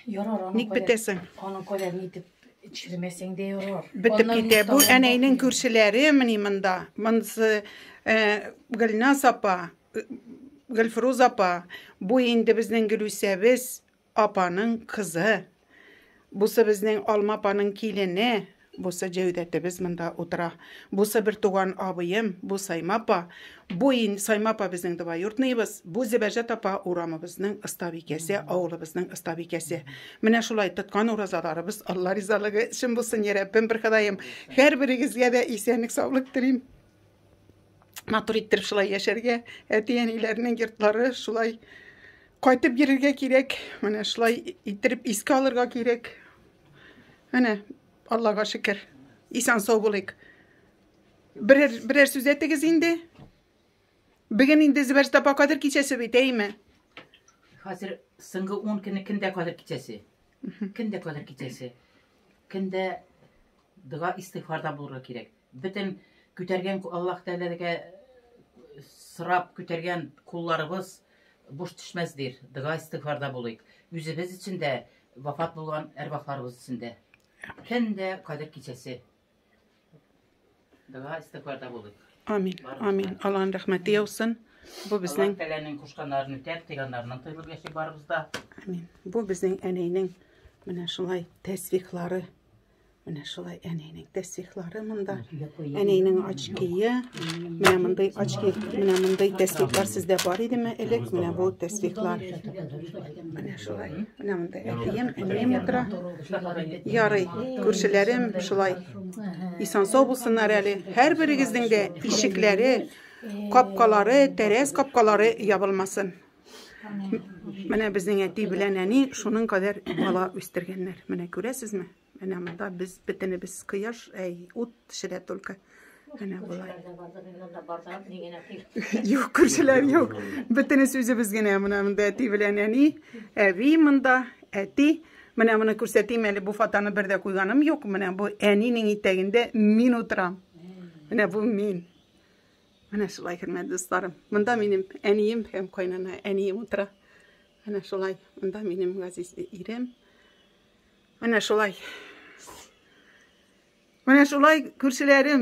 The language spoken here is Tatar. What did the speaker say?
Ярар, аның Ник кадәр- бетәсең? Аның кадәр нитеп төшермәсәң дә ярар. Бетеп Аннан китә. Бу Инстаграмда әнәйнең күршеләре мени монда. Монысы э, Гөлназ апа, э, Гөлфруз апа. Бу инде безнең Гөлүсәбез апаның кызы. Бусы безнең Алма апаның килене. Бусы Җәүдәтебез монда утыра. Бусы бер туган абыем, бу Сайма апа. Бу ин Сайма апа безнең двоюродныйбыз. Бу Зөбәрҗәт апа урамыбызның остабикәсе, авылыбызның остабикәсе. Менә шулай тоткан уразаларыбыз Алла ризалыгы өчен булсын, я Раббым, бер Ходаем. Һәрберегезгә дә исәнлек, саулык телим. Матур иттереп шулай яшәргә, әти-әниләрнең йортлары шулай кайтып йөрергә кирәк. Менә шулай иттереп искә алырга кирәк. Менә Аллага шөкер. Исән сау булыйк. Берәр берәр сүз әйтегез инде. Бүген инде Зөбәрҗәт апа кадер кичәсе бит, әйме? Хәзер соңгы 10 көне көндә кадер кичәсе. Көндә кадер кичәсе. Көндә дога истигъфарда булырга кирәк. Бөтен күтәргән Аллаһ Тәгаләгә сорап күтәргән кулларыбыз буш төшмәс дир. Дога истигъфарда булыйк. Үзебез өчен дә, вафат булган әрвахларыбыз өчен дә. Көндә кадер кичәсе. Дога истигъфарда булыйк. Амин. Амин. Аллаһның рәхмәте яусын. Бу безнең Аллаһ Тәгаләнең кушканнарын үтәп, тыйганнарыннан тыелып яши барыбыз да. Амин. Бу безнең әнәйнең менә шулай тәсбихлары. Менә шулай әнәйнең тәсбихлары монда. Әнәйнең очкие. Менә мондый очки, менә мондый тәсбихлар сездә бар идеме элек? Менә бу тәсбихлар. Менә шулай. Менә монда әтием, әнием утыра. Ярый, күршеләрем шулай. Исән сау булсыннар әле. Һәрберегезнең дә ишекләре, капкалары, тәрәз капкалары ябылмасын. Менә безнең әти белән әни шуның кадәр бала үстергәннәр. Менә күрәсезме? Менә монда без бөтенебез кояш, әй, ут төшерә только. Менә болай. Юк, күршеләр юк. Бөтенесе үзебез генә. Менә монда әти белән әни, әби монда, әти. Менә моны күрсәтим әле, бу фотоны бер дә куйганым юк. Менә бу әнинең итәгендә мин утырам. Менә бу мин. Менә шулай, хөрмәтле дусларым. Монда минем әнием һәм кайнана әнием утыра. Менә шулай. Монда минем газиз ирем. Менә шулай. Менә шулай күршеләрем.